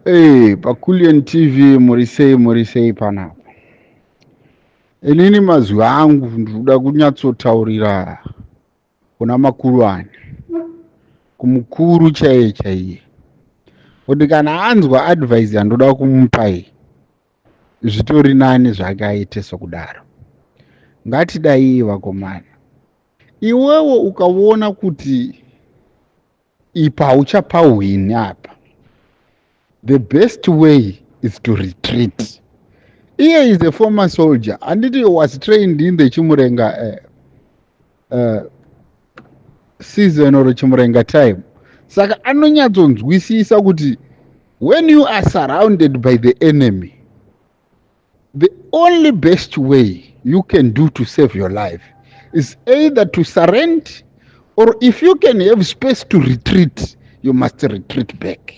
Hey, paCulian TV, muri sei? Muri sei panapa? Inini mazwi angu ndinoda kunyatsotaurira kuna makuru ani, kumukuru chaiye chaiye, kuti kana anzwa advice yandoda kumupa iyi, zvitori nani zvake aite sokudaro. Ngatidai, vakomana. Iwewo ukaona kuti ipa hauchapahwini apa, the best way is to retreat. Iye is a former soldier, handiti? Was trained in the Chimurenga season or Chimurenga time. Saka anonyatsonzwisisa kuti when you are surrounded by the enemy, the only best way you can do to save your life is either to surrender, or if you can have space to retreat, you must retreat back.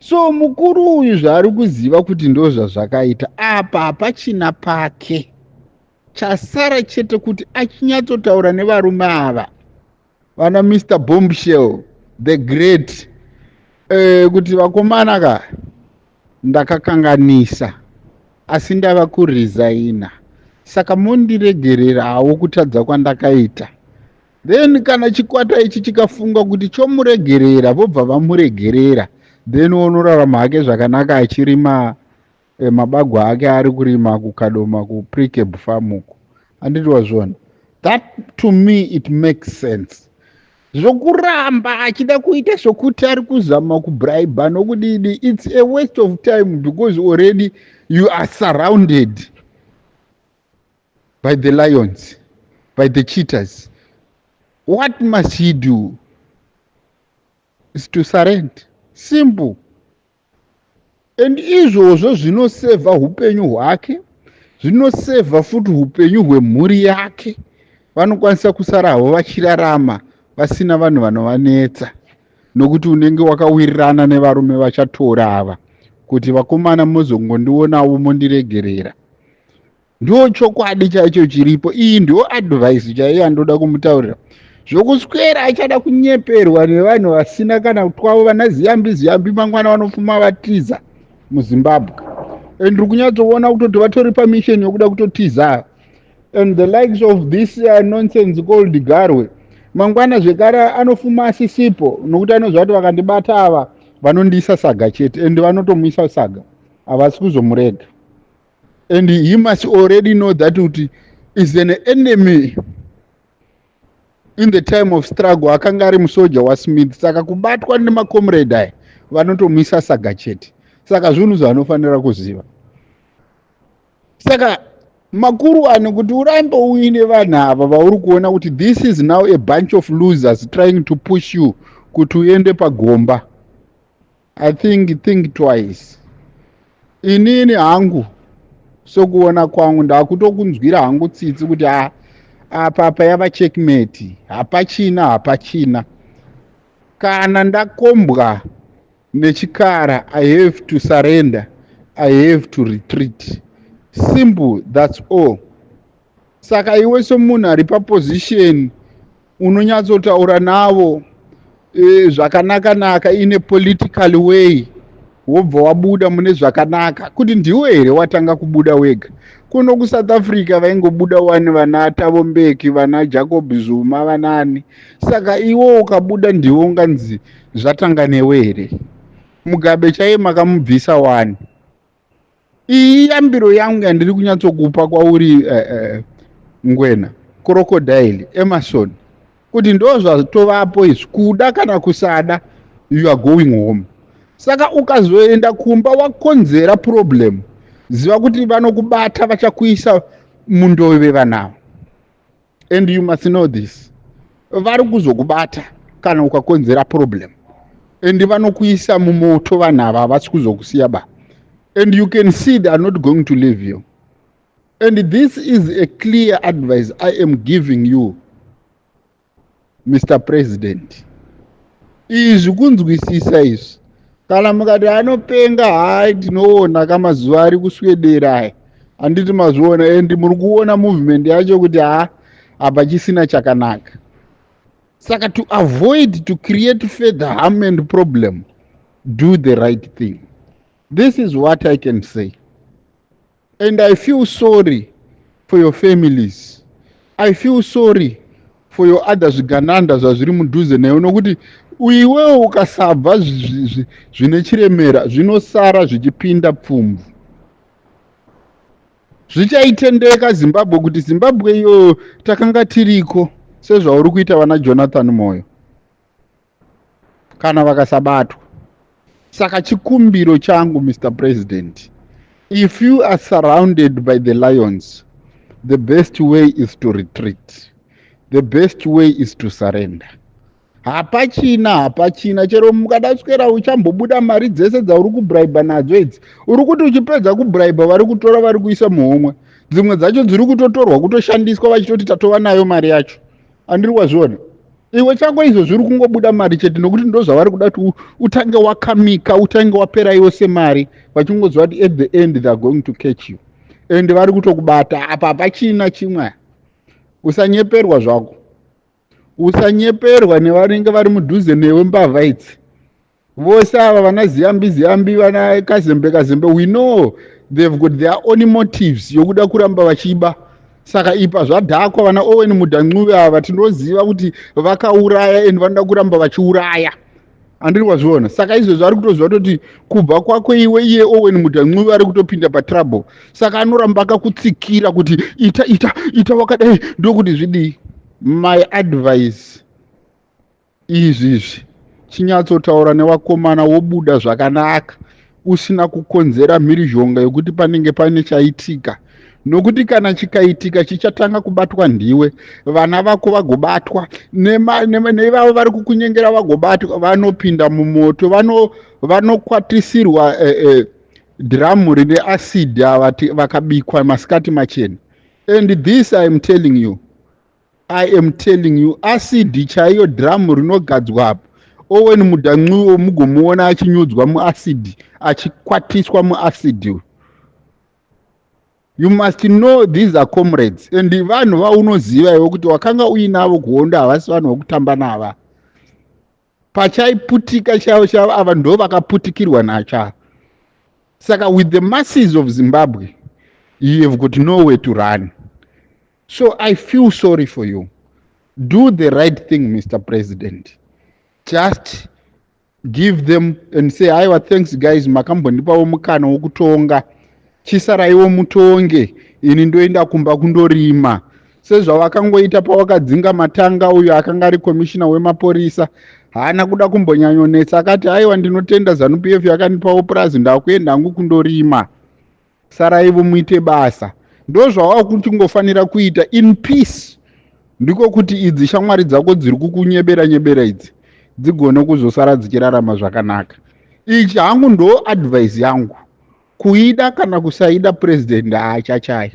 So mukuru uyu zvaari kuziva kuti ndo zvazvakaita apa, hapachina pake. Chasara chete kuti achinyatsotaura nevarume ava, vana Mr Bombshell the Great, kuti vakomana ka, ndakakanganisa, asi ndava kuresigna, saka mondiregererawo kutadza kwandakaita. Then kana chikwata ichi chikafunga kuti chomuregerera, vobva vamuregerera. Then onorarama hake zvakanaka achirima mabagwa ake ari kurima kuKadoma, kuPrecabe Farm uko, handiti wazviona? That to me it makes sense. Zvokuramba achida kuita sokuti ari kuzama kubribe nokudidi, it's a waste of time, because already you are surrounded by the lions, by the cheaters. What must he do is to surrender. Simple. And izvozvo zvinosevha upenyu hwake, zvinosevha futi upenyu hwemhuri yake. Vanokwanisa kusara havo vachirarama vasina vanhu vanovanetsa, nokuti unenge wakawirirana nevarume vachatora ava kuti vakomana, muzongondionawo, mondiregerera. Ndo chokwadi chaicho chiripo. Iyi ndo advice chaiyo yandoda kumutaurira. Zvokuswera achada kunyeperwa nevanhu vasina kana twavo, vana Ziyambi Ziyambi, mangwana vanofuma vatiza muZimbabwe. And ndiri kunyatsoona kutoti vatori pamission yokuda kutotiza, and the likes of this nonsense called Garwe, mangwana zvekare anofuma asisipo, nokuti anoziva kuti vakandibata ava vanondiisa saga chete. And vanotomuisa saga, havasi kuzomurega. And he must already know that kuti is an enemy in the time of struggle. Akanga ari musoja waSmith, saka kubatwa nemacomrade aya, vanotomuisa saga chete. Saka zvinhu zvanofanira kuziva. Saka makuru ani, kuti urambe uine vanhu ava vauri kuona kuti this is now a bunch of losers trying to push you kuti uende pagomba, I think twice. Inini hangu, sokuona kwangu, ndakutokunzwira hangu tsitsi kuti a apa payava checkmate, hapachina, hapachina. Kana ndakombwa nechikara, I have to surrender, I have to retreat. Simple, that's all. Saka iwe somunhu ari paposition, unonyatsotaura navo zvakanaka-naka in a political way, wobva wabuda mune zvakanaka. Kuti ndiwe here watanga kubuda wega? Kuno kuSouth Africa vaingobuda wani, vana Thabo Mbeki, vana Jacob Zuma, vanani. Saka iwo ukabuda, ndiwe unganzi zvatanga newe here? Mugabe chaiye makamubvisa wani. Iyi yambiro yangu yandiri kunyatsokupa kwauri, Ngwena Crocodile Emerson, kuti ndo zvatovapo izvi. Kuda kana kusada, you are going home. Saka ukazoenda kumba wakonzera problem, ziva kuti vanokubata, vachakuisa mundove vanavo. And you must know this: vari kuzokubata kana ukakonzera problem, and vanokuisa mumoto. Vanhu ava havasi kuzokusiya ba, and you can see they are not going to leave you. And this is a clear advice I am giving you, Mr President. Izvi kunzwisisa izvi. Kana mukati anopenga, hai, tinoona kamazuva ari kuswedera aya, handiti mazviona? And muri kuona movement yacho kuti ha, hapachisina chakanaka. Saka to avoid to create further harm and problem, Do the right thing. This is what I can say, and I feel sorry for your families. I feel sorry for your other zvigananda zvazviri mudhuze newe, nokuti iwewo ukasabva zvine chiremera, zvinosara zvichipinda pfumvu, zvichaitendeka Zimbabwe kuti Zimbabwe iyo takanga tiriko, sezvauri kuita vana Jonathan Moyo kana vakasabatwa. Saka chikumbiro changu, Mr President, if you are surrounded by the lions, the best way is to retreat, the best way is to surrender. Hapachina, hapachina. Chero mukada swera uchambobuda mari dzese dzauri kubraiba nadzo idzi, uri kuti uchipedza kubraiba, vari kutora, vari kuisa muhomwe. Dzimwe dzacho dziri kutotorwa, kutoshandiswa, vachitoti tatova nayo mari yacho. Andiri wazviona iwe chako izvo, zviri kungobuda mari chete, nokuti ndo zvavari kuda, kuti utange wakamika, utange wapera yose mari, vachingoziva kuti at the end they are going to catch you, and vari kutokubata. Apa hapachina chimwe. Usanyeperwa zvako, usanyeperwa nevanenge vari mudhuze newe, mbavha idzi vose ava, vana Ziyambi Ziyambi, vana Kazembe Kazembe. We know they've got their own motives yokuda kuramba vachiba. Saka ipa zvadhakwa. Vana Owen Mudha Ncube ava, tinoziva kuti vakauraya and vanoda kuramba vachiuraya. Handiri wazviona? Saka izvezvi ari kutoziva toti kubva kwako iwe, iye Owen Mudha Ncube ari kutopinda patrouble, saka anoramba akakutsikira kuti ita, ita, ita wakadai, ndokuti zvidii. My advice, izvizvi chinyatsotaura nevakomana, wobuda zvakanaka, usina kukonzera mhirizhonga yokuti panenge pane chaitika, nokuti kana chikaitika, chichatanga kubatwa ndiwe, vana vako vagobatwa, nevavo vari kukunyengera vagobatwa, vanopinda mumoto, vanokwatisirwa dhiramu rine acid, vakabikwa masikati machena. And this I am telling you, I am telling you, acid chaiyo, dhiramu rinogadzwa apo, Owen Mudha Ncube mugomuona achinyudzwa muacid, achikwatiswa muacid. You must know these are comrades and vanhu vaunoziva iwe kuti wakanga uinavo kuhondo, havasi vanhu vokutamba nava. Pachaiputika chavo chavo, ava ndo vakaputikirwa nacho. Saka with the masses of Zimbabwe, you have got nowhere to run. So I feel sorry for you. Do the right thing, Mr President. Just give them and say, "Aiwa, thanks guys, makambondipawo mukana wokutonga, chisaraiwo mutonge, ini ndoenda kumba kundorima," sezvavakangoita pawakadzinga Matanga uyo akanga ari komishina wemapurisa. Haana kuda kumbonyanyonetsa, akati, "Aiwa, ndinotenda ZANU PF yakandipawo purazi, ndakuenda hangu kundorima, saraivo muite basa." Ndo zvavakutingofanira kuita in peace, ndiko kuti idzi shamwari dzako dziri kukunyebera nyebera idzi dzigone kuzosara dzichirarama zvakanaka. Ichi hangu ndo advice yangu. Kuida kana kusaida, President haachachaya.